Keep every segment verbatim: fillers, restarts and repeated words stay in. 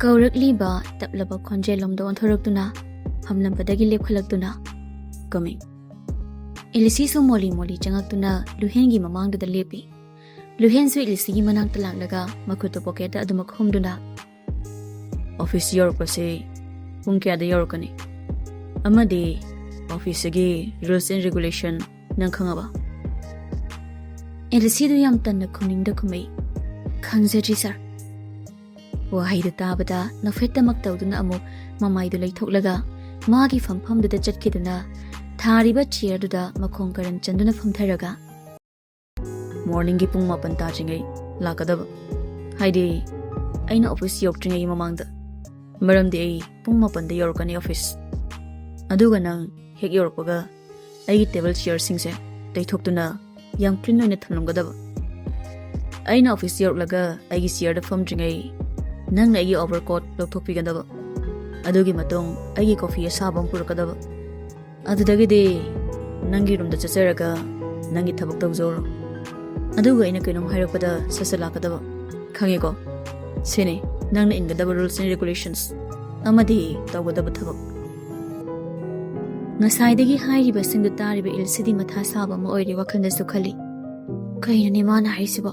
ꯀꯧꯔꯛꯂꯤꯕ ꯇꯞꯂꯕ ꯈꯣꯟꯖꯦꯜꯂꯣꯝꯗ ꯑꯣꯟꯊꯣꯔꯛꯇꯨꯅ ꯐꯝꯂꯝꯕꯗꯒꯤ ꯂꯦꯞꯈꯠꯂꯛꯇꯨꯅ, "Coming." ꯏꯂꯤꯁꯤꯁꯨ ꯃꯣꯂꯤ ꯃꯣꯂꯤ ꯆꯪꯉꯛꯇꯨꯅ ꯂꯨꯍꯦꯟꯒꯤ ꯃꯃꯥꯡꯗꯨꯗ ꯂꯦꯞꯄꯤ꯫ ꯂꯨꯍꯦꯟꯁꯨ ꯏꯂꯤꯁꯤꯒꯤ ꯃꯅꯥꯛꯇ ꯂꯥꯛꯂꯒ ꯃꯈꯨꯠꯇꯨ ꯄꯣꯀꯦꯠꯇ ꯑꯗꯨꯃꯛ ꯈꯨꯝꯗꯨꯅ, "ꯑꯣꯐꯤꯁ ꯌꯧꯔꯛꯄꯁꯤ ꯄꯨꯡ ꯀꯌꯥꯗ ꯌꯧꯔꯛꯀꯅꯤ? ꯑꯃꯗꯤ ꯑꯣꯐꯤꯁꯁꯤꯒꯤ rules and regulation ꯅꯪ ꯈꯪꯉꯕ?" ꯏꯂꯤꯁꯤꯗꯨ ꯌꯥꯝ ꯇꯟꯅ ꯈꯨꯝꯅꯤꯡꯗ ꯈꯨꯝꯃꯛꯏ, "ꯈꯪꯖꯗ꯭ꯔꯤ, ꯁꯥꯔ꯫" ꯋꯥꯍꯩꯗꯨ ꯇꯥꯕꯗ ꯅꯣꯛꯐꯦꯠꯇꯃꯛ ꯇꯧꯗꯨꯅ ꯑꯃꯨꯛ ꯃꯃꯥꯏꯗꯨ ꯂꯩꯊꯣꯛꯂꯒ ꯃꯥꯒꯤ ꯐꯝꯐꯝꯗꯨꯗ ꯆꯠꯈꯤꯗꯨꯅ ꯊꯥꯔꯤꯕ ꯆꯤꯌꯔꯗꯨꯗ ꯃꯈꯣꯡ ꯀꯔꯟ ꯆꯟꯗꯨꯅ ꯐꯝꯊꯔꯒ, "ꯃꯣꯔꯅꯤꯡꯒꯤ ꯄꯨꯡ ꯃꯥꯄꯟ ꯇꯥꯗ꯭ꯔꯤꯉꯩ ꯂꯥꯛꯀꯗꯕ꯫ ꯍꯥꯏꯗꯤ, ꯑꯩꯅ ꯑꯣꯐꯤꯁ ꯌꯧꯔꯛꯇ꯭ꯔꯤꯉꯩꯒꯤ ꯃꯃꯥꯡꯗ꯫ ꯃꯔꯝꯗꯤ ꯑꯩ ꯄꯨꯡ ꯃꯥꯄꯟꯗ ꯌꯧꯔꯛꯀꯅꯤ ꯑꯣꯐꯤꯁ꯫ ꯑꯗꯨꯒ ꯅꯪ ꯍꯦꯛ ꯌꯧꯔꯛꯄꯒ ꯑꯩꯒꯤ ꯇꯦꯕꯜ ꯆꯤꯌꯔꯁꯤꯡꯁꯦ ꯇꯩꯊꯣꯛꯇꯨꯅ ꯌꯥꯝ ꯀ꯭ꯂꯤꯟ ꯑꯣꯏꯅ ꯊꯝꯂꯝꯒꯗꯕ꯫ ꯑꯩꯅ ꯑꯣꯐꯤꯁ ꯌꯧꯔꯛꯂꯒ ꯑꯩꯒꯤ ꯆꯤꯌꯔꯗ ꯐꯝꯗ꯭ꯔꯤꯉꯩ ꯅꯪꯅ ꯑꯩꯒꯤ ꯑꯣꯚꯔꯀꯣꯠ ꯂꯧꯊꯣꯛꯄꯤꯒꯗꯕ꯫ ꯑꯗꯨꯒꯤ ꯃꯇꯨꯡ ꯑꯩꯒꯤ ꯀꯣꯐꯤ ꯑꯁꯥꯕ ꯑꯃ ꯄꯨꯔꯛꯀꯗꯕ꯫ ꯑꯗꯨꯗꯒꯤꯗꯤ ꯅꯪꯒꯤ ꯔꯨꯝꯗ ꯆꯠꯆꯔꯒ ꯅꯪꯒꯤ ꯊꯕꯛ ꯇꯧꯖꯧꯔꯣ꯫ ꯑꯗꯨꯒ ꯑꯩꯅ ꯀꯩꯅꯣꯝ ꯍꯥꯏꯔꯛꯄꯗ ꯁꯠ ꯁꯠ ꯂꯥꯛꯀꯗꯕ꯫ ꯈꯪꯉꯦꯀꯣ? ꯁꯤꯅꯤ ꯅꯪꯅ ꯏꯟꯒꯗꯕ rules and regulations ꯑꯃꯗꯤ ꯇꯧꯒꯗꯕ ꯊꯕꯛ꯫" ꯉꯁꯥꯏꯗꯒꯤ ꯍꯥꯏꯔꯤꯕꯁꯤꯡꯗꯨ ꯇꯥꯔꯤꯕ ꯏꯜꯁꯤꯗꯤ ꯃꯊꯥ ꯁꯥꯕ ꯑꯃ ꯑꯣꯏꯔꯦ, ꯋꯥꯈꯜꯗꯁꯨ ꯈꯜꯂꯤ, "ꯀꯩꯅꯣꯅꯦ ꯃꯥꯅ ꯍꯥꯏꯔꯤꯁꯤꯕꯣ?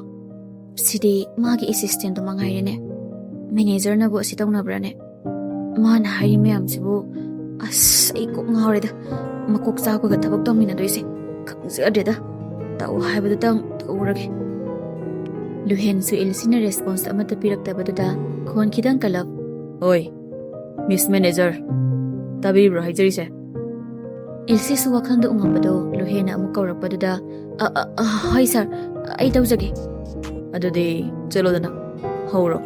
ꯁꯤꯗꯤ ꯃꯥꯒꯤ ꯑꯦꯁꯤꯁꯇꯦꯟꯗꯨ ꯃꯉꯥꯏꯔꯦꯅꯦ꯫ ꯃꯦꯅꯦꯖꯔꯅꯕꯨ ꯑꯁꯤ ꯇꯧꯅꯕ꯭ꯔꯥꯅꯦ? ꯃꯥꯅ ꯍꯥꯏꯔꯤ ꯃꯌꯥꯝꯁꯤꯕꯨ, ꯑꯁ, ꯑꯩ ꯀꯣꯛ ꯉꯥꯎꯔꯦꯗ꯫ ꯃꯀꯣꯛ ꯆꯥꯛꯄꯒ ꯊꯕꯛ ꯇꯧꯃꯤꯟꯅꯗꯣꯏꯁꯦ ꯈꯪꯖꯗ꯭ꯔꯦꯗ꯫ ꯇꯧ ꯍꯥꯏꯕꯗꯨꯇꯪ ꯇꯧꯔꯒꯦ꯫" ꯂꯨꯍꯦꯟꯁꯨ ꯏꯜꯁꯤꯅ ꯔꯦꯁꯄꯣꯟꯁ ꯑꯃꯠꯇ ꯄꯤꯔꯛꯇꯕꯗꯨꯗ ꯈꯣꯟ ꯈꯤꯇꯪ ꯀꯜꯂꯞ, "ꯑꯣꯏ, ꯃꯤꯁ ꯃꯦꯅꯦꯖꯔ, ꯇꯥꯕꯤꯕ꯭ꯔꯣ ꯍꯥꯏꯖꯔꯤꯁꯦ?" ꯏꯜꯁꯤꯁꯨ ꯋꯥꯈꯜꯗ ꯎꯉꯝꯕꯗꯨ ꯂꯨꯍꯦꯟꯅ ꯑꯃꯨꯛ ꯀꯧꯔꯛꯄꯗꯨꯗ, "ꯑ, ꯑ, ꯑ, ꯍꯣꯏ ꯁꯥꯔ, ꯑꯩ ꯇꯧꯖꯒꯦ꯫" "ꯑꯗꯨꯗꯤ ꯆꯠꯂꯣꯗꯅ, ꯍꯧꯔꯣ꯫"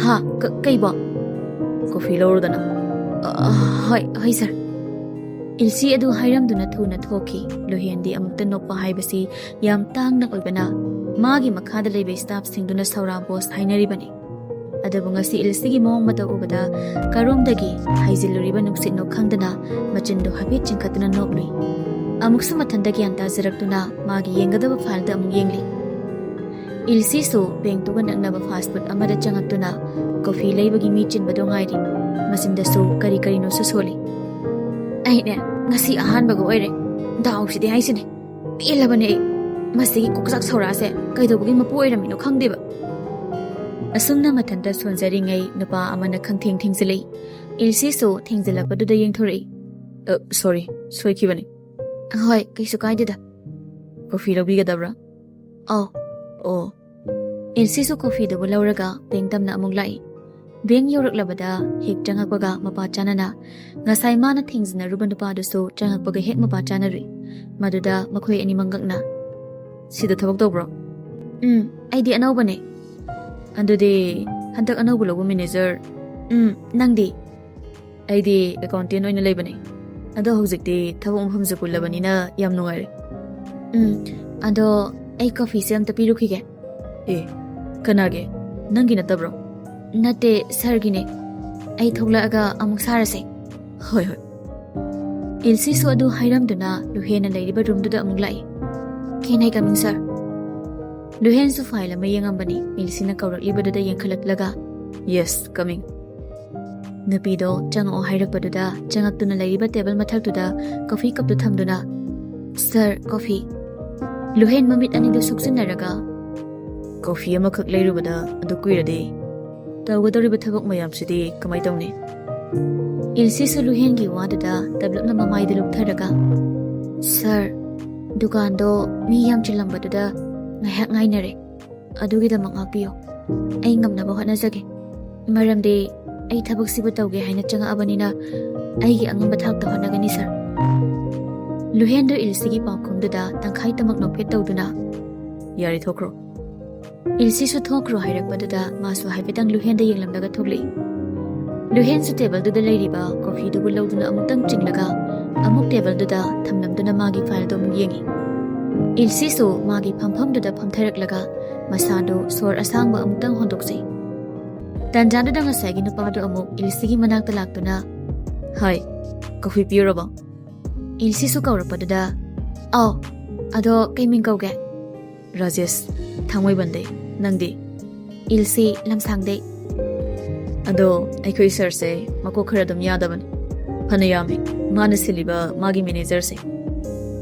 "ꯍꯥ? ꯀ-, ꯀꯩꯕꯣ?" "ꯀꯣꯐꯤ ꯂꯧꯔꯨꯗꯅ꯫" "ꯑ, ꯑ, ꯍꯣꯏ, ꯍꯣꯏ ꯁꯥꯔ꯫" ꯏꯜꯁꯤ ꯑꯗꯨ ꯍꯥꯏꯔꯝꯗꯨꯅ ꯊꯨꯅ ꯊꯣꯛꯈꯤ꯫ ꯂꯨꯍꯦꯟꯗꯤ ꯑꯃꯨꯛꯇ ꯅꯣꯛꯄ ꯍꯥꯏꯕꯁꯤ ꯌꯥꯝ ꯇꯥꯡꯅ ꯑꯣꯏꯕꯅ ꯃꯥꯒꯤ ꯃꯈꯥꯗ ꯂꯩꯕ ꯁ꯭ꯇꯥꯐꯁꯤꯡꯗꯨꯅ ꯁꯧꯔꯥ ꯕꯣꯁ ꯍꯥꯏꯅꯔꯤꯕꯅꯤ꯫ ꯑꯗꯨꯕꯨ ꯉꯁꯤ ꯏꯜꯁꯤꯒꯤ ꯃꯑꯣꯡ ꯃꯇꯧ ꯎꯕꯗ ꯀꯔꯣꯝꯗꯒꯤ ꯍꯩꯖꯤꯜꯂꯨꯔꯤꯕ ꯅꯨꯡꯁꯤꯠꯅꯣ ꯈꯪꯗꯅ ꯃꯆꯤꯟꯗꯨ ꯍꯥꯏꯐꯦꯠ ꯆꯤꯡꯈꯠꯇꯨꯅ ꯅꯣꯛꯂꯨꯏ꯫ ꯑꯃꯨꯛꯁꯨ ꯃꯊꯟꯇ ꯒ꯭ꯌꯥꯟ ꯇꯥꯖꯔꯛꯇꯨꯅ ꯃꯥꯒꯤ ꯌꯦꯡꯒꯗꯕ ꯐꯥꯏꯜꯗ ꯑꯃꯨꯛ ꯌꯦꯡꯂꯤ꯫ ꯏꯜꯁꯤꯁꯨ ꯕꯦꯡꯛꯇꯨꯒ ꯅꯛꯅꯕ ꯐꯥꯁ ꯐꯨꯗ ꯑꯃꯗ ꯆꯪꯉꯛꯇꯨꯅ ꯀꯣꯐꯤ ꯂꯩꯕꯒꯤ ꯃꯤ ꯆꯤꯟꯕꯗꯣ ꯉꯥꯏꯔꯤ꯫ ꯃꯆꯤꯟꯗꯁꯨ ꯀꯔꯤ ꯀꯔꯤꯅꯣꯁꯨ ꯁꯣꯜꯂꯤ꯫ "ꯑꯩꯅꯦ, ꯉꯁꯤ ꯑꯍꯥꯟꯕꯒ ꯑꯣꯏꯔꯦ꯫ ꯗꯥꯎꯁꯤꯗꯤ ꯍꯥꯏꯁꯤꯅꯦ꯫ ꯄꯦꯜꯂꯕꯅꯦ ꯑꯩ꯫ ꯃꯁꯤꯒꯤ ꯀꯣꯛꯆꯥꯛ ꯁꯧꯔꯥꯁꯦ ꯀꯩꯗꯧꯕꯒꯤ ꯃꯄꯨ ꯑꯣꯏꯔꯝꯃꯤꯅꯣ ꯈꯪꯗꯦꯕ"꯫ ꯑꯁꯨꯝꯅ ꯃꯊꯟꯇ ꯁꯣꯟꯖꯔꯤꯉꯩ ꯅꯨꯄꯥ ꯑꯃꯅ ꯈꯪꯊꯦꯡ ꯊꯦꯡꯖꯤꯜꯂꯛꯏ꯫ ꯏꯜꯁꯤꯁꯨ ꯊꯦꯡꯖꯤꯜꯂꯛꯄꯗꯨꯗ ꯌꯦꯡꯊꯣꯔꯛꯏ꯫ "ꯑ, ꯁꯣꯔꯤ, ꯁꯣꯏꯈꯤꯕꯅꯤ꯫ ꯍꯣꯏ, ꯀꯩꯁꯨ ꯀꯥꯏꯗꯦꯗ꯫ ꯀꯣꯐꯤ ꯂꯧꯕꯤꯒꯗꯕ꯭ꯔꯥ?" "ꯑꯧ"꯫ "ꯑꯣ"꯫ ꯏꯜꯁꯤꯁꯨ ꯀꯣꯐꯤꯗꯨꯕꯨ ꯂꯧꯔꯒ ꯕꯦꯡꯛ ꯇꯝꯅ ꯑꯃꯨꯛ ꯂꯥꯛꯏ꯫ ꯕꯦꯡꯛ ꯌꯧꯔꯛꯂꯕꯗ ꯍꯦꯛ ꯆꯪꯉꯛꯄꯒ ꯃꯄꯥ ꯆꯥꯅꯅ ꯉꯁꯥꯏ ꯃꯥꯅ ꯊꯦꯡꯖꯤꯟꯅꯔꯨꯕ ꯅꯨꯄꯥꯗꯨꯁꯨ ꯆꯪꯉꯛꯄꯒ ꯍꯦꯛ ꯃꯄꯥ ꯆꯥꯅꯔꯨꯏ꯫ ꯃꯗꯨꯗ ꯃꯈꯣꯏ ꯑꯅꯤꯃꯛ ꯉꯛꯅ, "ꯁꯤꯗ ꯊꯕꯛ ꯇꯧꯕ꯭ꯔꯣ?" "ꯎꯝ, ꯑꯩꯗꯤ ꯑꯅꯧꯕꯅꯦ"꯫ "ꯑꯗꯨꯗꯤ ꯍꯟꯗꯛ ꯑꯅꯧꯕ ꯂꯧꯕ ꯃꯦꯅꯦꯖꯔ?" "ꯎꯝ, ꯅꯪꯗꯤ?" "ꯑꯩꯗꯤ ꯑꯦꯀꯥꯎꯟꯇꯦꯟ ꯑꯣꯏꯅ ꯂꯩꯕꯅꯦ꯫ ꯑꯗꯣ ꯍꯧꯖꯤꯛꯇꯤ ꯊꯕꯛ ꯃꯐꯝꯁꯨ ꯄꯨꯜꯂꯕꯅꯤꯅ ꯌꯥꯝ ꯅꯨꯡꯉꯥꯏꯔꯦ"꯫ "ꯎꯝ, ꯑꯗꯣ ꯑꯩ ꯀꯣꯐꯤꯁꯦ ꯑꯝꯇ ꯄꯤꯔꯨꯈꯤꯒꯦ"꯫ "ꯑꯦ, ꯀꯅꯥꯒꯤ? ꯅꯪꯒꯤ ꯅꯠꯇꯕ꯭ꯔꯣ?" "ꯅꯠꯇꯦ, ꯁꯥꯔꯒꯤꯅꯦ꯫ ꯑꯩ ꯊꯣꯛꯂꯛꯑꯒ ꯑꯃꯨꯛ ꯁꯥꯔꯁꯦ"꯫ "ꯍꯣꯏ, ꯍꯣꯏ"꯫ ꯏꯜꯁꯤꯁꯨ ꯑꯗꯨ ꯍꯥꯏꯔꯝꯗꯨꯅ ꯂꯨꯍꯦꯟꯅ ꯂꯩꯔꯤꯕ ꯔꯨꯝꯗꯨꯗ ꯑꯃꯨꯛ ꯂꯥꯛꯏ꯫ "Can I come in, sir?" ꯂꯨꯍꯦꯟꯁꯨ ꯐꯥꯏꯜ ꯑꯃ ꯌꯦꯡꯉꯝꯕꯅꯤ, ꯏꯜꯁꯤꯅ ꯀꯧꯔꯛꯂꯤꯕꯗꯨꯗ ꯌꯦꯡꯈꯠꯂꯛꯂꯒ꯫ "Yes, coming." ꯅꯨꯄꯤꯗꯣ ꯆꯪꯉꯛꯑꯣ ꯍꯥꯏꯔꯛꯄꯗꯨꯗ ꯆꯪꯉꯛꯇꯨꯅ ꯂꯩꯔꯤꯕ ꯇꯦꯕꯜ ꯃꯊꯛꯇꯨꯗ ꯀꯣꯐꯤ ꯀꯞꯇꯨ ꯊꯝꯗꯨꯅ, "ꯁꯥꯔ, ꯀꯣꯐꯤ"꯫ ꯂꯨꯍꯦꯟ ꯃꯃꯤꯠ ꯑꯅꯤꯗꯨ ꯁꯨꯛꯆꯤꯟꯅꯔꯒ, "ꯀꯣꯐꯤ ꯑꯃꯈꯛ ꯂꯩꯔꯨꯕꯗ ꯑꯗꯨ ꯀꯨꯏꯔꯗꯤ꯫ ꯇꯧꯒꯗꯧꯔꯤꯕ ꯊꯕꯛ ꯃꯌꯥꯝꯁꯤꯗꯤ ꯀꯃꯥꯏ ꯇꯧꯅꯤ?" ꯏꯜꯁꯤꯁꯨ ꯂꯨꯍꯦꯟꯒꯤ ꯋꯥꯗꯨꯗ ꯇꯞꯂꯞꯅ ꯃꯃꯥꯏꯗ ꯂꯨꯞꯊꯔꯒ, "ꯁꯥꯔ, ꯗꯨꯀꯥꯟꯗꯣ ꯃꯤ ꯌꯥꯝ ꯆꯤꯜꯂꯝꯕꯗꯨꯗ ꯉꯥꯏꯍꯥꯛ ꯉꯥꯏꯅꯔꯦ꯫ ꯑꯗꯨꯒꯤꯗꯃꯛ ꯉꯥꯛꯄꯤꯌꯨ꯫ ꯑꯩ ꯉꯝꯅꯕ ꯍꯣꯠꯅꯖꯒꯦ꯫ ꯃꯔꯝꯗꯤ ꯑꯩ ꯊꯕꯛꯁꯤꯕꯨ ꯇꯧꯒꯦ ꯍꯥꯏꯅ ꯆꯪꯉꯛꯑꯕꯅꯤꯅ ꯑꯩꯒꯤ ꯑꯉꯝꯕ ꯊꯥꯛꯇ ꯍꯣꯠꯅꯒꯅꯤ, ꯁꯥꯔ"꯫ ꯂꯨꯍꯦꯟꯗꯨ ꯏꯜꯁꯤꯒꯤ ꯄꯥꯎꯈꯨꯝꯗꯨꯗ ꯇꯪꯈꯥꯏ ꯇꯃꯛ ꯅꯣꯛꯐꯦꯠ ꯇꯧꯗꯨꯅ, "ꯌꯥꯔꯦ, ꯊꯣꯛꯈ꯭ꯔꯣ"꯫ ꯏꯜꯁꯤꯁꯨ "ꯊꯣꯛꯈ꯭ꯔꯣ" ꯍꯥꯏꯔꯛꯄꯗꯨꯗ ꯃꯥꯁꯨ ꯍꯥꯏꯐꯦꯠꯇꯪ ꯂꯨꯍꯦꯟꯗ ꯌꯦꯡꯂꯝꯂꯒ ꯊꯣꯛꯂꯛꯏ꯫ ꯂꯨꯍꯦꯟꯁꯨ ꯇꯦꯕꯜꯗꯨꯗ ꯂꯩꯔꯤꯕ ꯀꯣꯐꯤꯗꯨꯕꯨ ꯂꯧꯗꯨꯅ ꯑꯃꯨꯛꯇꯪ ꯆꯤꯡꯂꯒ ꯑꯃꯨꯛ ꯇꯦꯕꯜꯗꯨꯗ ꯊꯝꯂꯝꯗꯨꯅ ꯃꯥꯒꯤ ꯐꯥꯏꯜꯗꯣ ꯑꯃꯨꯛ ꯌꯦꯡꯉꯤ꯫ ꯏꯜꯁꯤꯁꯨ ꯃꯥꯒꯤ ꯐꯝꯐꯝꯗꯨꯗ ꯐꯝꯊꯔꯛꯂꯒ ꯃꯁꯥꯗꯨ ꯁꯣꯔ ꯑꯁꯥꯡꯕ ꯑꯃꯨꯛꯇꯪ ꯍꯣꯟꯗꯣꯛꯆꯩ꯫ ꯇꯟꯖꯥꯗꯨꯗ ꯉꯁꯥꯏꯒꯤ ꯅꯨꯄꯥꯗꯨ ꯑꯃꯨꯛ ꯏꯜꯁꯤꯒꯤ ꯃꯅꯥꯛꯇ ꯂꯥꯛꯇꯨꯅ, "ꯍꯥꯏ, ꯀꯣꯐꯤ ꯄꯤꯌꯨꯔꯕ?" ꯏꯜꯁꯤꯁꯨ ꯀꯧꯔꯛꯄꯗꯨꯗ, "ꯑꯥꯎ, ꯑꯗꯣ ꯀꯩ ꯃꯤꯡ ꯀꯧꯒꯦ?" "ꯔꯥꯖꯦꯁ"꯫ ꯊꯥꯡꯃꯩꯕꯟꯗꯩ꯫ ꯅꯪꯗꯤ? ꯏꯜꯁꯤ, ꯂꯝꯁꯥꯡꯗꯩ꯫ ꯑꯗꯣ ꯑꯩꯈꯣꯏ ꯁꯥꯔꯁꯦ ꯃꯀꯣꯛ ꯈꯔ ꯑꯗꯨꯝ ꯌꯥꯗꯕꯅꯤ꯫ ꯐꯅ ꯌꯥꯝꯃꯤ ꯃꯥꯅ ꯁꯤꯜꯂꯤꯕ ꯃꯥꯒꯤ ꯃꯦꯅꯦꯖꯔꯁꯦ꯫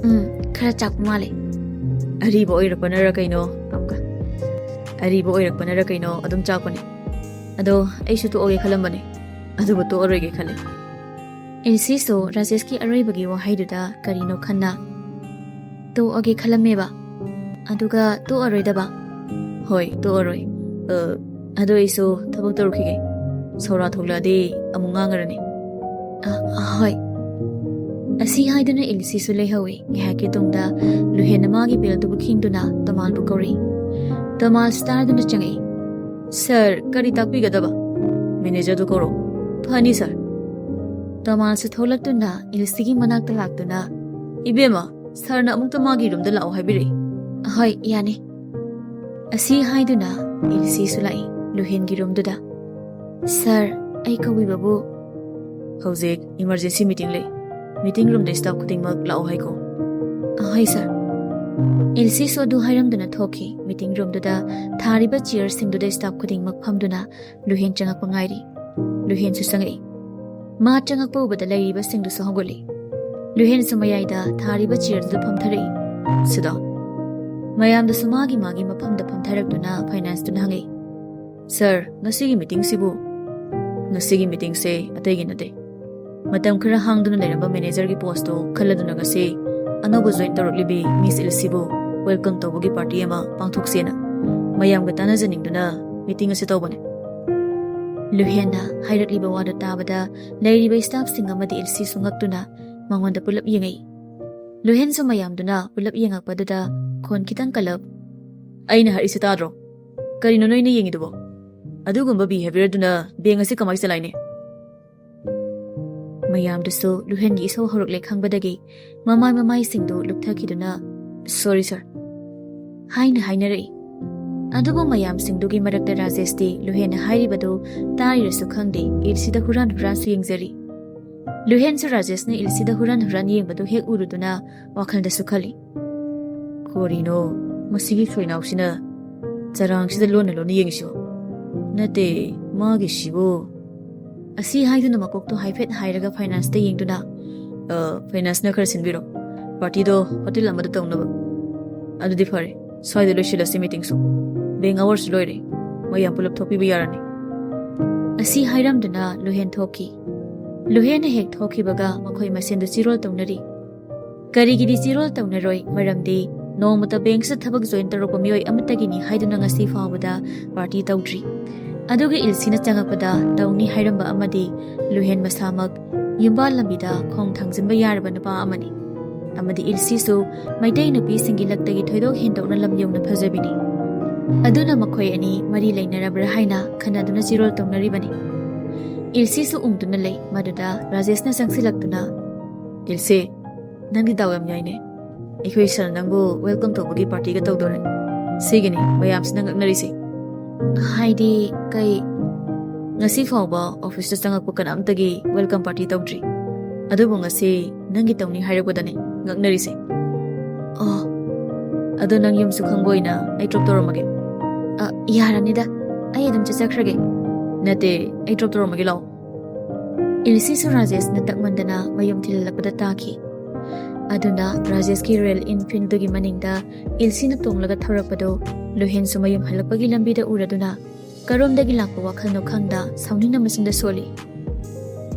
ꯎꯝ, ꯈꯔ ꯆꯥꯛꯄ ꯃꯥꯜꯂꯦ꯫ ꯑꯔꯤꯕ ꯑꯣꯏꯔꯛꯄꯅꯔ ꯀꯩꯅꯣ, ꯑꯃꯨꯛꯀ꯫ ꯑꯔꯤꯕ ꯑꯣꯏꯔꯛꯄꯅꯔ ꯀꯩꯅꯣ ꯑꯗꯨꯝ ꯆꯥꯛꯄꯅꯤ꯫ ꯑꯗꯣ ꯑꯩꯁꯨ ꯇꯣꯛꯑꯒꯦ ꯈꯜꯂꯝꯕꯅꯦ, ꯑꯗꯨꯕꯨ ꯇꯣꯛꯑꯔꯣꯏꯒꯦ ꯈꯜꯂꯦ꯫ ꯏꯜꯁꯤꯁꯨ ꯔꯥꯖꯦꯁꯀꯤ ꯑꯔꯣꯏꯕꯒꯤ ꯋꯥꯍꯩꯗꯨꯗ ꯀꯔꯤꯅꯣ ꯈꯟꯅ, "ꯇꯣꯛꯑꯒꯦ ꯈꯜꯂꯝꯃꯦꯕ, ꯑꯗꯨꯒ ꯇꯣꯛꯑꯔꯣꯏꯗꯕ?" "ꯍꯣꯏ, ꯇꯣꯛꯑꯔꯣꯏ꯫ ꯑ, ꯑꯗꯣ ꯑꯩꯁꯨ ꯊꯕꯛ ꯇꯧꯔꯨꯈꯤꯒꯦ꯫ ꯁꯧꯔꯥ ꯊꯣꯛꯂꯛꯑꯗꯤ ꯑꯃꯨꯛ ꯉꯥꯡꯉꯔꯅꯤ꯫" "ꯑ, ꯍꯣꯏ꯫" ꯑꯁꯤ ꯍꯥꯏꯗꯨꯅ ꯏꯜꯁꯤꯁꯨ ꯂꯩꯍꯧꯏ꯫ ꯉꯥꯏꯍꯥꯛꯀꯤ ꯇꯨꯡꯗ ꯂꯨꯍꯦꯟꯅ ꯃꯥꯒꯤ ꯕꯦꯜꯗꯨꯕꯨ ꯈꯤꯡꯗꯨꯅ ꯇꯣꯃꯥꯜꯕꯨ ꯀꯧꯔꯛꯏ꯫ ꯇꯣꯃꯥꯜꯁꯨ ꯇꯥꯗꯨꯅ ꯆꯪꯉꯛꯏ꯫ "ꯁꯥꯔ, ꯀꯔꯤ ꯇꯥꯛꯄꯤꯒꯗꯕ?" "ꯃꯦꯅꯦꯖꯔꯗꯨ ꯀꯧꯔꯣ꯫" "ꯐꯅꯤ, ꯁꯥꯔ꯫" ꯇꯣꯃꯥꯜꯁꯨ ꯊꯣꯛꯂꯛꯇꯨꯅ ꯏꯜꯁꯤꯒꯤ ꯃꯅꯥꯛꯇ ꯂꯥꯛꯇꯨꯅ, "ꯏꯕꯦꯝꯃ, ꯁꯥꯔꯅ ꯑꯃꯨꯛꯇ ꯃꯥꯒꯤ ꯔꯨꯝꯗ ꯂꯥꯛꯑꯣ ꯍꯥꯏꯕꯤꯔꯛꯏ꯫" "ꯍꯣꯏ, ꯌꯥꯅꯤ꯫" ꯑꯁꯤ ꯍꯥꯏꯗꯨꯅ ꯏꯜꯁꯤꯁꯨ ꯂꯥꯛꯏ ꯂꯨꯍꯦꯟꯒꯤ ꯔꯨꯝꯗꯨꯗ꯫ "ꯁꯥꯔ, ꯑꯩ ꯀꯧꯕꯤꯕꯕꯨ?" "ꯍꯧꯖꯤꯛ ꯏꯃꯔꯖꯦꯟꯁꯤ ꯃꯤꯇꯤꯡ ꯂꯩ꯫ ꯃꯤꯇꯤꯡ ꯔꯨꯝꯗ ꯁ꯭ꯇꯥꯐ ꯈꯨꯗꯤꯡꯃꯛ ꯂꯥꯛꯑꯣ ꯍꯥꯏꯀꯣ꯫" "ꯑꯍꯣꯏ, ꯁꯥꯔ꯫" ꯏꯜꯁꯤꯁꯨ ꯑꯗꯨ ꯍꯥꯏꯔꯝꯗꯨꯅ ꯊꯣꯛꯈꯤ꯫ ꯃꯤꯇꯤꯡ ꯔꯨꯝꯗꯨꯗ ꯊꯥꯔꯤꯕ ꯆꯤꯌꯔꯁꯤꯡꯗꯨꯗ ꯁ꯭ꯇꯥꯐ ꯈꯨꯗꯤꯡꯃꯛ ꯐꯝꯗꯨꯅ ꯂꯨꯍꯦꯟ ꯆꯪꯉꯛꯄ ꯉꯥꯏꯔꯤ꯫ ꯂꯨꯍꯦꯟꯁꯨ ꯆꯪꯉꯛꯏ꯫ ꯃꯥ ꯆꯪꯉꯛꯄ ꯎꯕꯗ ꯂꯩꯔꯤꯕꯁꯤꯡꯗꯨꯁꯨ ꯍꯧꯒꯠꯂꯤ꯫ ꯂꯨꯍꯦꯟꯁꯨ ꯃꯌꯥꯏꯗ ꯊꯥꯔꯤꯕ ꯆꯤꯌꯔꯗꯨꯗ ꯐꯝꯊꯔꯛꯏ꯫ "ꯁꯤꯗ꯫" ꯃꯌꯥꯝꯗꯨꯁꯨ ꯃꯥꯒꯤ ꯃꯥꯒꯤ ꯃꯐꯝꯗ ꯐꯝꯊꯔꯛꯇꯨꯅ ꯐꯥꯏꯅꯥꯟꯁꯇꯨꯅ ꯍꯪꯉꯛꯏ, "ꯁꯥꯔ, ꯉꯁꯤꯒꯤ ꯃꯤꯇꯤꯡꯁꯤꯕꯨ?" "ꯉꯁꯤꯒꯤ ꯃꯤꯇꯤꯡꯁꯦ ꯑꯇꯩꯒꯤ ꯅꯠꯇꯦ꯫ ꯃꯇꯝ ꯈꯔ ꯍꯥꯡꯗꯨꯅ ꯂꯩꯔꯝꯕ ꯃꯦꯅꯦꯖꯔꯒꯤ ꯄꯣꯁꯇꯣ ꯈꯜꯂꯗꯨꯅ ꯉꯁꯤ ꯑꯅꯧꯕ ꯖꯣꯏꯟ ꯇꯧꯔꯛꯂꯤꯕꯤ ꯃꯤꯁ ꯏꯜꯁꯤꯕꯨ ꯋꯦꯜꯀꯝ ꯇꯧꯕꯒꯤ ꯄꯥꯔꯇꯤ ꯑꯃ ꯄꯥꯡꯊꯣꯛꯁꯦꯅ ꯃꯌꯥꯝꯒ ꯇꯥꯟꯅꯖꯅꯤꯡꯗꯨꯅ ꯃꯤꯇꯤꯡ ꯑꯁꯤ ꯇꯧꯕꯅꯦ꯫" ꯂꯨꯍꯦꯟꯅ ꯍꯥꯏꯔꯛꯂꯤꯕ ꯋꯥꯗꯨ ꯇꯥꯕꯗ ꯂꯩꯔꯤꯕ ꯁ꯭ꯇꯥꯐꯁꯤꯡ ꯑꯃꯗꯤ ꯏꯜꯁꯤꯁꯨ ꯉꯛꯇꯨꯅ ꯃꯉꯣꯟꯗ ꯄꯨꯂꯞ ꯌꯦꯡꯉꯛꯏ꯫ ꯂꯨꯍꯦꯟꯁꯨ ꯃꯌꯥꯝꯗꯨꯅ ꯄꯨꯂꯞ ꯌꯦꯡꯉꯛꯄꯗꯨꯗ ꯈꯣꯟ ꯈꯤꯇꯪ ꯀꯜꯂꯞ, "ꯑꯩꯅ ꯍꯥꯏꯔꯤꯁꯤ ꯇꯥꯗ꯭ꯔꯣ? ꯀꯔꯤꯅꯣ ꯅꯣꯏꯅ ꯌꯦꯡꯉꯤꯗꯨꯕꯣ? ꯑꯗꯨꯒꯨꯝꯕ ꯕꯤꯍꯦꯕꯤꯌꯔꯗꯨꯅ ꯕꯦꯡ ꯑꯁꯤ ꯀꯃꯥꯏ ꯆꯂꯥꯏꯅꯤ?" ꯃꯌꯥꯝꯗꯨꯁꯨ ꯂꯨꯍꯦꯟꯒꯤ ꯏꯁꯧ ꯍꯧꯔꯛꯂꯦ ꯈꯪꯕꯗꯒꯤ ꯃꯃꯥꯏ ꯃꯃꯥꯏꯁꯤꯡꯗꯨ ꯂꯨꯞꯊꯈꯤꯗꯨꯅ, "ꯁꯣꯔꯤ, ꯁꯥꯔ," ꯍꯥꯏꯅ ꯍꯥꯏꯅꯔꯛꯏ꯫ ꯑꯗꯨꯕꯨ ꯃꯌꯥꯝꯁꯤꯡꯗꯨꯒꯤ ꯃꯔꯛꯇ ꯔꯥꯖꯦꯁꯇꯤ ꯂꯨꯍꯦꯟꯅ ꯍꯥꯏꯔꯤꯕꯗꯨ ꯇꯥꯔꯤꯔꯁꯨ ꯈꯪꯗꯦ, ꯏꯜꯁꯤꯗ ꯍꯨꯔꯥꯟ ꯍꯨꯔꯥꯟꯁꯨ ꯌꯦꯡꯖꯔꯤ꯫ ꯂꯨꯍꯦꯟꯁꯨ ꯔꯥꯖꯦꯁꯅ ꯏꯜꯁꯤꯗ ꯍꯨꯔꯥꯟ ꯍꯨꯔꯥꯟ ꯌꯦꯡꯕꯗꯨ ꯍꯦꯛ ꯎꯔꯨꯗꯨꯅ ꯋꯥꯈꯜꯗꯁꯨ ꯈꯜꯂꯤ, "ꯀꯣꯔꯤꯅꯣ? ꯃꯁꯤꯒꯤ ꯁꯣꯏꯅꯥꯎꯁꯤꯅ ꯆꯔꯥꯡꯁꯤꯗ ꯂꯣꯟꯅ ꯂꯣꯟꯅ ꯌꯦꯡꯉꯤꯁꯤꯕꯣ? ꯅꯠꯇꯦ, ꯃꯥꯒꯤꯁꯤꯕꯨ꯫ ꯑꯁꯤ ꯍꯥꯏꯗꯨꯅ ꯃꯀꯣꯛꯇꯣ ꯍꯥꯏꯐꯦꯠ ꯍꯥꯏꯔꯒ ꯐꯥꯏꯅꯥꯟꯁꯇ ꯌꯦꯡꯗꯨꯅ, "ꯑ, ꯐꯥꯏꯅꯥꯟꯁꯅ ꯈꯔ ꯁꯤꯟꯕꯤꯔꯣ, ꯄꯥꯔꯇꯤꯗꯣ ꯍꯣꯇꯦꯜ ꯑꯃꯗ ꯇꯧꯅꯕ꯫ ꯑꯗꯨꯗꯤ ꯐꯔꯦ, ꯁ꯭ꯋꯥꯏꯗ ꯂꯣꯏꯁꯤꯜꯂꯁꯤ ꯃꯤꯇꯤꯡꯁꯨ꯫ ꯕꯦꯡ ꯑꯋꯥꯔꯁꯨ ꯂꯣꯏꯔꯦ, ꯃꯌꯥꯝ ꯄꯨꯂꯞ ꯊꯣꯛꯄꯤꯕ ꯌꯥꯔꯅꯤ"꯫ ꯑꯁꯤ ꯍꯥꯏꯔꯝꯗꯨꯅ ꯂꯨꯍꯦꯟ ꯊꯣꯛꯈꯤ꯫ ꯂꯨꯍꯦꯟꯅ ꯍꯦꯛ ꯊꯣꯛꯈꯤꯕꯒ ꯃꯈꯣꯏ ꯃꯁꯦꯟꯗꯨ ꯆꯤꯔꯣꯜ ꯇꯧꯅꯔꯤ꯫ ꯀꯔꯤꯒꯤꯗꯤ ꯆꯤꯔꯣꯜ ꯇꯧꯅꯔꯣꯏ? ꯃꯔꯝꯗꯤ ꯅꯣꯡꯃꯇ ꯕꯦꯡꯛꯁꯤꯗ ꯊꯕꯛ ꯖꯣꯏꯟ ꯇꯧꯔꯛꯄ ꯃꯤꯑꯣꯏ ꯑꯃꯠꯇꯒꯤꯅꯤ ꯍꯥꯏꯗꯨꯅ ꯉꯁꯤ ꯐꯥꯎꯕꯗ ꯄꯥꯔꯇꯤ ꯇꯧꯗ꯭ꯔꯤ꯫ ꯑꯗꯨꯒ ꯏꯜꯁꯤꯅ ꯆꯪꯉꯛꯄꯗ ꯇꯧꯅꯤ ꯍꯥꯏꯔꯝꯕ ꯑꯃꯗꯤ ꯂꯨꯍꯦꯟ ꯃꯁꯥꯃꯛ ꯌꯨꯝꯕꯥꯜ ꯂꯝꯕꯤꯗ ꯈꯣꯡ ꯊꯥꯡꯖꯤꯟꯕ ꯌꯥꯔꯕ ꯅꯨꯄꯥ ꯑꯃꯅꯤ꯫ ꯑꯃꯗꯤ ꯏꯜꯁꯤꯁꯨ ꯃꯩꯇꯩ ꯅꯨꯄꯤꯁꯤꯡꯒꯤ ꯂꯛꯇꯒꯤ ꯊꯣꯏꯗꯣꯛ ꯍꯦꯟꯗꯣꯛꯅ ꯂꯝ ꯌꯧꯅ ꯐꯖꯕꯤꯅꯤ꯫ ꯑꯗꯨꯅ ꯃꯈꯣꯏ ꯑꯅꯤ ꯃꯔꯤ ꯂꯩꯅꯔꯕ꯭ꯔꯥ ꯍꯥꯏꯅ ꯈꯟꯅꯗꯨꯅ ꯆꯤꯔꯣꯜ ꯇꯧꯅꯔꯤꯕꯅꯤ꯫ ꯏꯜꯁꯤꯁꯨ ꯎꯪꯗꯨꯅ ꯂꯩ꯫ ꯃꯗꯨꯗ ꯔꯥꯖꯦꯁꯅ ꯆꯪꯁꯤꯜꯂꯛꯇꯨꯅ, "ꯏꯜꯁꯤ, ꯅꯪꯗꯤ ꯗꯥꯎ ꯌꯥꯝ ꯌꯥꯏꯅꯦ꯫ ꯑꯩꯈꯣꯏ ꯁꯥꯔꯅ ꯅꯪꯕꯨ ꯋꯦꯜꯀꯝ ꯇꯧꯕꯒꯤ ꯄꯥꯔꯇꯤꯒ ꯇꯧꯗꯣꯔꯦ꯫ ꯁꯤꯒꯤꯅꯤ ꯃꯌꯥꯝꯁꯤꯅ ꯉꯛꯅꯔꯤꯁꯦ"꯫ "ꯍꯥꯏꯗꯤ ꯀꯩ?" "ꯉꯁꯤ ꯐꯥꯎꯕ ꯑꯣꯐꯤꯁꯇ ꯆꯪꯉꯛꯄ ꯀꯅꯥꯝꯇꯒꯤ ꯋꯦꯜꯀꯝ ꯄꯥꯔꯇꯤ ꯇꯧꯗ꯭ꯔꯤ꯫ ꯑꯗꯨꯕꯨ ꯉꯁꯤ ꯅꯪꯒꯤ ꯇꯧꯅꯤ ꯍꯥꯏꯔꯛꯄꯗꯅꯦ ꯉꯛꯅꯔꯤꯁꯦ"꯫ "ꯑꯣ, ꯑꯗꯣ ꯅꯪ ꯌꯨꯝꯁꯨ ꯈꯪꯕ ꯑꯣꯏꯅ ꯑꯩ ꯗ꯭ꯔꯣꯞ ꯇꯧꯔꯝꯃꯒꯦ"꯫ "ꯑ, ꯌꯥꯔꯅꯤꯗ, ꯑꯩ ꯑꯗꯨꯝ ꯆꯠꯆꯈ꯭ꯔꯒꯦ"꯫ "ꯅꯠꯇꯦ, ꯑꯩ ꯗ꯭ꯔꯣꯞ ꯇꯧꯔꯝꯃꯒꯦ, ꯂꯥꯛꯑꯣ"꯫ ꯏꯜꯁꯤꯁꯨ ꯔꯥꯖꯦꯁꯅ ꯇꯛꯃꯟꯗꯅ ꯃꯌꯨꯝ ꯊꯤꯜꯍꯜꯂꯛꯄꯗ ꯇꯥꯈꯤ꯫ ꯑꯗꯨꯅ ꯔꯥꯖꯦꯁꯀꯤ ꯔꯣꯌꯦꯜ ꯏꯟꯐꯤꯜꯗꯨꯒꯤ ꯃꯅꯤꯡꯗ ꯏꯜꯁꯤꯅ ꯇꯣꯡꯂꯒ ꯊꯧꯔꯛꯄꯗꯨ ꯂꯨꯍꯦꯟꯁꯨ ꯃꯌꯨꯝ ꯍꯜꯂꯛꯄꯒꯤ ꯂꯝꯕꯤꯗ ꯎꯔꯗꯨꯅ ꯀꯔꯣꯝꯗꯒꯤ ꯂꯥꯛꯄ ꯋꯥꯈꯜꯅꯣ ꯈꯪꯗ ꯁꯥꯎꯅꯤꯡꯅ ꯃꯆꯤꯟꯗ ꯁꯣꯜꯂꯤ꯫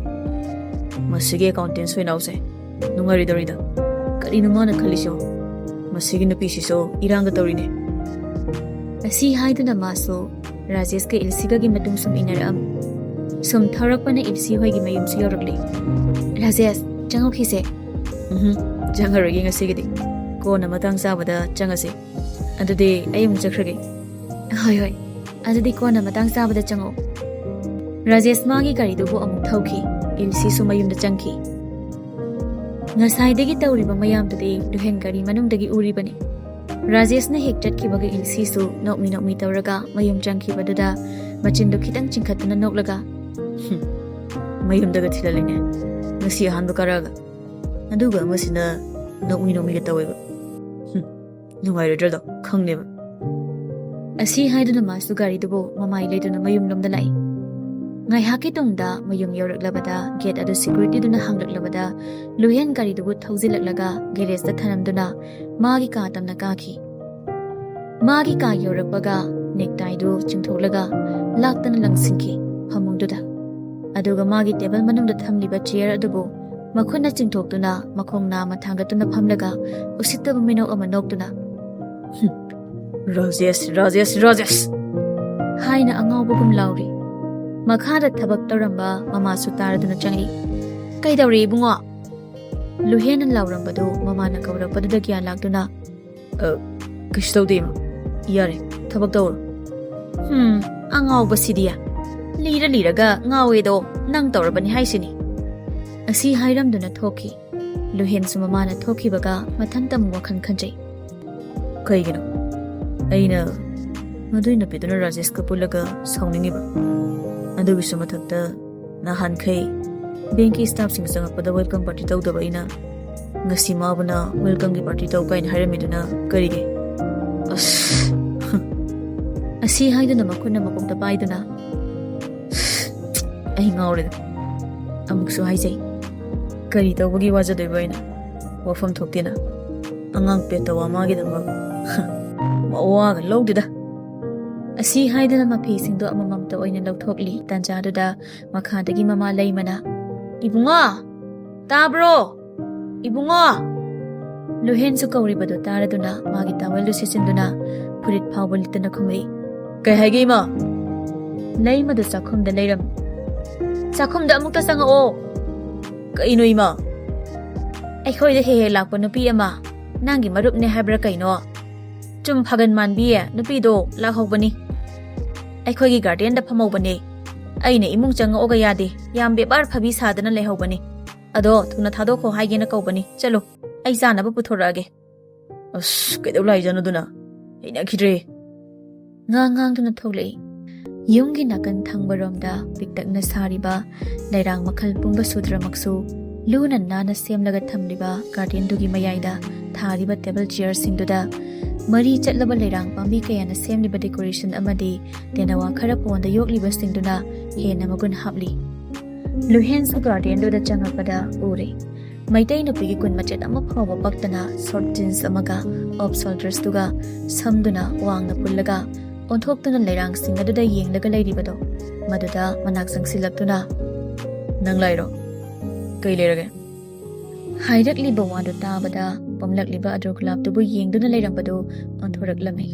"ꯃꯁꯤꯒꯤ ꯑꯦꯀꯥꯎꯟꯇꯦꯟ ꯁꯣꯏꯅꯥꯎꯁꯦ ꯅꯨꯡꯉꯥꯏꯔꯣꯏꯗꯧꯔꯤꯗ꯫ ꯀꯔꯤꯅꯣ ꯃꯥꯅ ꯈꯜꯂꯤꯁꯤꯕꯣ? ꯃꯁꯤꯒꯤ ꯅꯨꯄꯤꯁꯤꯁꯨ ꯏꯔꯥꯡꯒ ꯇꯧꯔꯤꯅꯦ"꯫ ꯑꯁꯤ ꯍꯥꯏꯗꯨꯅ ꯃꯥꯁꯨ ꯔꯥꯖꯦꯁꯀ ꯏꯜꯁꯤꯒꯒꯤ ꯃꯇꯨꯡ ꯁꯨꯝ ꯏꯟꯅꯔꯛꯑꯝꯃꯤ꯫ ꯁꯨꯝ ꯊꯧꯔꯛꯄꯅ ꯏꯜꯁꯤ ꯍꯣꯏꯒꯤ ꯃꯌꯨꯝꯁꯨ ꯌꯧꯔꯛꯂꯦ꯫ "ꯔꯥꯖꯦꯁ, ꯆꯪꯉꯛꯈꯤꯁꯦ"꯫ "ꯎꯝꯍꯨꯝ, ꯆꯪꯉꯔꯣꯏꯒꯦ ꯉꯁꯤꯒꯤꯗꯤ꯫ ꯀꯣꯟꯅ ꯃꯇꯥꯡ ꯆꯥꯕꯗ ꯆꯪꯉꯁꯤ꯫ ꯑꯗꯨꯗꯤ ꯑꯩ ꯑꯃꯨꯛ ꯆꯠꯈ꯭ꯔꯒꯦ"꯫ "ꯍꯣꯏ, ꯍꯣꯏ, ꯑꯗꯨꯗꯤ ꯀꯣꯟꯅ ꯃꯇꯥꯡ ꯆꯥꯕꯗ ꯆꯪꯉꯛꯑꯣ"꯫ ꯔꯥꯖꯦꯁ ꯃꯥꯒꯤ ꯒꯥꯔꯤꯗꯨꯕꯨ ꯑꯃꯨꯛ ꯊꯧꯈꯤ꯫ ꯏꯜꯁꯤꯁꯨ ꯃꯌꯨꯝꯗ ꯆꯪꯈꯤ꯫ ꯉꯁꯥꯏꯗꯒꯤ ꯇꯧꯔꯤꯕ ꯃꯌꯥꯝꯗꯨꯗꯤ ꯂꯨꯍꯦꯟ ꯒꯥꯔꯤ ꯃꯅꯨꯡꯗꯒꯤ ꯎꯔꯤꯕꯅꯤ꯫ ꯔꯥꯖꯦꯁꯅ ꯍꯦꯛ ꯆꯠꯈꯤꯕꯒ ꯏꯜꯁꯤꯁꯨ ꯅꯣꯛꯃꯤ ꯅꯣꯛꯃꯤ ꯇꯧꯔꯒ ꯃꯌꯨꯝ ꯆꯪꯈꯤꯕꯗꯨꯗ ꯃꯆꯤꯟꯗꯨ ꯈꯤꯇꯪ ꯆꯤꯡꯈꯠꯇꯨꯅ ꯅꯣꯛꯂꯒ, "ꯍꯨꯝ, ꯃꯌꯨꯝꯗꯒ ꯊꯤꯜꯍꯜꯂꯤꯅꯦ ꯉꯁꯤ ꯑꯍꯥꯟꯕ ꯀꯥꯔꯛꯑꯒ꯫ ꯑꯗꯨꯒ ꯑꯃꯁꯤꯅ ꯅꯣꯛꯃꯤ ꯅꯣꯛꯃꯤꯒ ꯇꯧꯋꯦꯕ꯫ ꯍꯨꯝ, ꯅꯨꯡꯉꯥꯏꯔꯣꯏꯗ꯭ꯔꯗꯣ ꯈꯪꯅꯦꯕ꯫ ꯑꯁꯤ ꯍꯥꯏꯗꯨꯅ ꯃꯥꯁꯨ ꯒꯥꯔꯤꯗꯨꯕꯨ ꯃꯃꯥꯏ ꯂꯩꯗꯨꯅ ꯃꯌꯨꯝꯂꯣꯝꯗ ꯂꯥꯛꯏ꯫ ꯉꯥꯏꯍꯥꯛꯀꯤ ꯇꯨꯡꯗ ꯃꯌꯨꯝ ꯌꯧꯔꯛꯂꯕꯗ ꯒꯦꯠ ꯑꯗꯨ ꯁꯦꯀ꯭ꯌꯨꯔꯤꯇꯤꯗꯨꯅ ꯍꯥꯡꯂꯛꯂꯕꯗ ꯂꯨꯍꯦꯟ ꯒꯥꯔꯤꯗꯨꯕꯨ ꯊꯧꯖꯤꯜꯂꯛꯂꯒ ꯒꯦꯔꯦꯖꯇ ꯊꯅꯝꯗꯨꯅ ꯃꯥꯒꯤ ꯀꯥ ꯇꯝꯅ ꯀꯥꯈꯤ꯫ ꯃꯥꯒꯤ ꯀꯥ ꯌꯧꯔꯛꯄꯒ ꯅꯦꯛꯇꯥꯏꯗꯨ ꯆꯤꯡꯊꯣꯛꯂꯒ ꯂꯥꯛꯇꯅ ꯂꯪꯁꯤꯟꯈꯤ ꯐꯃꯨꯡꯗꯨꯗ꯫ ꯑꯗꯨꯒ ꯃꯥꯒꯤ ꯇꯦꯕꯜ ꯃꯅꯨꯡꯗ ꯊꯝꯂꯤꯕ ꯆꯤꯌꯔ ꯑꯗꯨꯕꯨ ꯃꯈꯨꯠꯅ ꯆꯤꯡꯊꯣꯛꯇꯨꯅ ꯃꯈꯣꯡ ꯅꯥꯝꯃ ꯊꯥꯡꯒꯠꯇꯨꯅ ꯐꯝꯂꯒ ꯎꯁꯤꯠꯇꯕ ꯃꯤꯅꯣꯛ ꯑꯃ ꯅꯣꯛꯇꯨꯅ, "ꯍꯨꯝ, ꯔꯥꯖꯦꯁ, ꯔꯥꯖꯦꯁ, ꯔꯥꯖꯦꯁ!" ꯍꯥꯏꯅ ꯑꯉꯥꯎꯕꯒꯨꯝ ꯂꯥꯎꯔꯤ꯫ ꯃꯈꯥꯗ ꯊꯕꯛ ꯇꯧꯔꯝꯕ ꯃꯃꯥꯁꯨ ꯇꯥꯔꯗꯨꯅ ꯆꯪꯂꯛꯏ꯫ "ꯀꯩꯗꯧꯔꯦ ꯏꯕꯨꯡꯉꯣ?" ꯂꯨꯍꯦꯟꯅ ꯂꯥꯎꯔꯝꯕꯗꯨ ꯃꯃꯥꯅ ꯀꯧꯔꯛꯄꯗꯨꯗ ꯒ꯭ꯌꯥꯟ ꯂꯥꯛꯇꯨꯅ, "ꯑ, ꯀꯩꯁꯨ ꯇꯧꯗꯦ ꯏꯃꯥ, ꯌꯥꯔꯦ, ꯊꯕꯛ ꯇꯧꯔꯣ꯫" "ꯍꯨꯝ, ꯑꯉꯥꯎꯕꯁꯤꯗꯤ, ꯂꯤꯔ ꯂꯤꯔꯒ ꯉꯥꯎꯋꯦꯗꯣ ꯅꯪ ꯇꯧꯔꯕꯅꯤ ꯍꯥꯏꯁꯤꯅꯤ꯫" ꯑꯁꯤ ꯍꯥꯏꯔꯝꯗꯨꯅ ꯊꯣꯛꯈꯤ꯫ ꯂꯨꯍꯦꯟꯁꯨ ꯃꯃꯥꯅ ꯊꯣꯛꯈꯤꯕꯒ ꯃꯊꯟꯇ ꯑꯃꯨꯛ ꯋꯥꯈꯜ ꯈꯟꯖꯩ꯫ "ꯀꯩꯒꯤꯅꯣ ꯑꯩꯅ ꯃꯗꯨꯏ ꯅꯨꯄꯤꯗꯨꯅ ꯔꯥꯖꯦꯁꯀ ꯄꯨꯜꯂꯒ ꯁꯥꯎꯅꯤꯡꯉꯤꯕ? ꯑꯗꯨꯒꯤꯁꯨ ꯃꯊꯛꯇ ꯅꯍꯥꯟꯈꯩ ꯕꯦꯡꯀꯤ ꯁ꯭ꯇꯥꯐꯁꯤꯡ ꯆꯪꯉꯛꯄꯗ ꯋꯦꯜꯀꯝ ꯄꯥꯔꯇꯤ ꯇꯧꯗꯕ ꯑꯩꯅ ꯉꯁꯤ ꯃꯥꯕꯨꯅ ꯋꯦꯜꯀꯝꯒꯤ ꯄꯥꯔꯇꯤ ꯇꯧ ꯀꯥꯏꯅ ꯍꯥꯏꯔꯝꯃꯤꯗꯨꯅ ꯀꯔꯤꯒꯤ? ꯑꯁ!" ꯑꯁꯤ ꯍꯥꯏꯗꯨꯅ ꯃꯈꯨꯠꯅ ꯃꯀꯣꯛꯇ ꯄꯥꯏꯗꯨꯅ, "ꯑꯩ ꯉꯥꯎꯔꯦꯗ꯫ ꯑꯃꯨꯛꯁꯨ ꯍꯥꯏꯖꯩ, ꯀꯔꯤ ꯇꯧꯕꯒꯤ ꯋꯥꯖꯗꯣꯏꯕ ꯑꯩꯅ? ꯋꯥꯐꯝ ꯊꯣꯛꯇꯦꯅ꯫ ꯑꯉꯥꯡ ꯄꯦꯠꯇ ꯋꯥ ꯃꯥꯒꯤꯗꯃꯛ ꯃꯋꯥꯒ ꯂꯧꯗꯦꯗ꯫" ꯑꯁꯤ ꯍꯥꯏꯗꯨꯅ ꯃꯐꯤꯁꯤꯡꯗꯣ ꯑꯃꯃꯝꯇ ꯑꯣꯏꯅ ꯂꯧꯊꯣꯛꯂꯤ꯫ ꯇꯥꯟꯖꯥꯗꯨꯗ ꯃꯈꯥꯗꯒꯤ ꯃꯃꯥ ꯂꯩꯃꯅ, "ꯏꯕꯨꯡꯉꯣ! ꯇꯥꯕ꯭ꯔꯣ? ꯏꯕꯨꯡꯉꯣ!" ꯂꯨꯍꯦꯟꯁꯨ ꯀꯧꯔꯤꯕꯗꯨ ꯇꯥꯔꯗꯨꯅ ꯃꯥꯒꯤ ꯇꯥꯋꯦꯜꯗꯨ ꯁꯤꯠꯆꯤꯟꯗꯨꯅ ꯐꯨꯔꯤꯠ ꯐꯥꯎꯕ ꯂꯤꯠꯇꯅ ꯈꯨꯝꯂꯛꯏ꯫ "ꯀꯩ ꯍꯥꯏꯒꯦ ꯏꯃꯥ?" ꯂꯩꯃꯗꯨ ꯆꯥꯛꯈꯨꯝꯗ ꯂꯩꯔꯝꯃꯤ꯫ "ꯆꯥꯛꯈꯨꯝꯗ ꯑꯃꯨꯛꯇ ꯆꯪꯉꯛꯑꯣ꯫" "ꯀꯩꯅꯣ ꯏꯃꯥ?" "ꯑꯩꯈꯣꯏꯗ ꯍꯦꯛ ꯍꯦꯛ ꯂꯥꯛꯄ ꯅꯨꯄꯤ ꯑꯃ, ꯅꯪꯒꯤ ꯃꯔꯨꯞꯅꯦ ꯍꯥꯏꯕ꯭ꯔꯥ ꯀꯩꯅꯣ, ꯆꯨꯝ ꯐꯒꯟ ꯃꯥꯟꯕꯤ ꯅꯨꯄꯤꯗꯣ ꯂꯥꯛꯍꯧꯕꯅꯤ꯫ ꯑꯩꯈꯣꯏꯒꯤ ꯒꯥꯔꯗꯦꯟꯗ ꯐꯝꯍꯧꯕꯅꯦ꯫ ꯑꯩꯅ ꯏꯃꯨꯡ ꯆꯪꯉꯛꯑꯣꯒ ꯌꯥꯗꯦ, ꯌꯥꯝ ꯕꯦꯕꯥꯔ ꯐꯕꯤ ꯁꯥꯗꯅ ꯂꯩꯍꯧꯕꯅꯤ꯫ ꯑꯗꯣ ꯊꯨꯅ ꯊꯥꯗꯣꯛꯈꯣ ꯍꯥꯏꯒꯦꯅ ꯀꯧꯕꯅꯤ꯫ ꯆꯠꯂꯨ, ꯑꯩ ꯆꯥꯅꯕ ꯄꯨꯊꯣꯔꯛꯑꯒꯦ꯫" "ꯑꯁ, ꯀꯩꯗꯧ ꯂꯥꯛꯏꯖꯥꯠꯅꯣ ꯑꯗꯨꯅ? ꯍꯩꯅꯈꯤꯗ꯭ꯔꯦ꯫" ꯉꯥꯡ ꯉꯥꯡꯗꯨꯅ ꯊꯣꯛꯂꯛꯏ꯫ ꯌꯨꯝꯒꯤ ꯅꯥꯀꯟ ꯊꯪꯕꯔꯣꯝꯗ ꯄꯤꯛꯇꯛꯅ ꯁꯥꯔꯤꯕ ꯂꯩꯔꯥꯡ ꯃꯈꯜ ꯄꯨꯝꯕ ꯁꯨꯗ꯭ꯔꯃꯛꯁꯨ, ꯂꯨꯅ ꯅꯥꯟꯅ ꯁꯦꯝꯂꯒ ꯊꯝꯂꯤꯕ gardenꯗꯨꯒꯤ ꯃꯌꯥꯏꯗ ꯊꯥꯔꯤꯕ table chairꯁꯤꯡꯗꯨꯗ ꯃꯔꯤ ꯆꯠꯂꯕ ꯂꯩꯔꯥꯡ ꯄꯥꯝꯕꯤ ꯀꯌꯥꯅ ꯁꯦꯝꯂꯤꯕ decoration ꯑꯃꯗꯤ ꯇꯦꯅꯋꯥ ꯈꯔ ꯄꯣꯟꯗ ꯌꯣꯛꯂꯤꯕꯁꯤꯡꯗꯨꯅ ꯍꯦꯟꯅ ꯃꯒꯨꯟ ꯍꯥꯞꯂꯤ꯫ ꯂꯨꯍꯦꯟꯁꯨ gardenꯗꯨꯗ ꯆꯪꯉꯛꯄꯗ ꯎꯔꯦ꯫ ꯃꯩꯇꯩ ꯅꯨꯄꯤꯒꯤ ꯒꯨꯟ ꯃꯆꯦꯠ ꯑꯃ ꯐꯥꯎꯕ ꯄꯛꯇꯅ short jeans ꯑꯃꯒ off shouldersꯗꯨꯒ ꯁꯝꯗꯨꯅ ꯋꯥꯡꯅ ꯄꯨꯜꯂꯒ ꯑꯣꯟꯊꯣꯛꯇꯨꯅ ꯂꯩꯔꯥꯡꯁꯤꯡ ꯑꯗꯨꯗ ꯌꯦꯡꯂꯒ ꯂꯩꯔꯤꯕꯗꯣ, ꯃꯗꯨꯗ ꯃꯅꯥꯛ ꯆꯪꯁꯤꯜꯂꯛꯇꯨꯅ, "ꯅꯪ ꯂꯥꯛꯏꯔꯣ? ꯀꯩ ꯂꯩꯔꯒꯦ?" ꯍꯥꯏꯔꯛꯂꯤꯕ ꯋꯥꯗꯨ ꯇꯥꯕꯗ ꯄꯣꯝꯂꯛꯂꯤꯕ ꯑꯗ꯭ꯔꯣ ꯒꯨꯂꯥꯞꯇꯨꯕꯨ ꯌꯦꯡꯗꯨꯅ ꯂꯩꯔꯝꯕꯗꯨ ꯑꯣꯟꯊꯣꯔꯛꯂꯝꯃꯤ꯫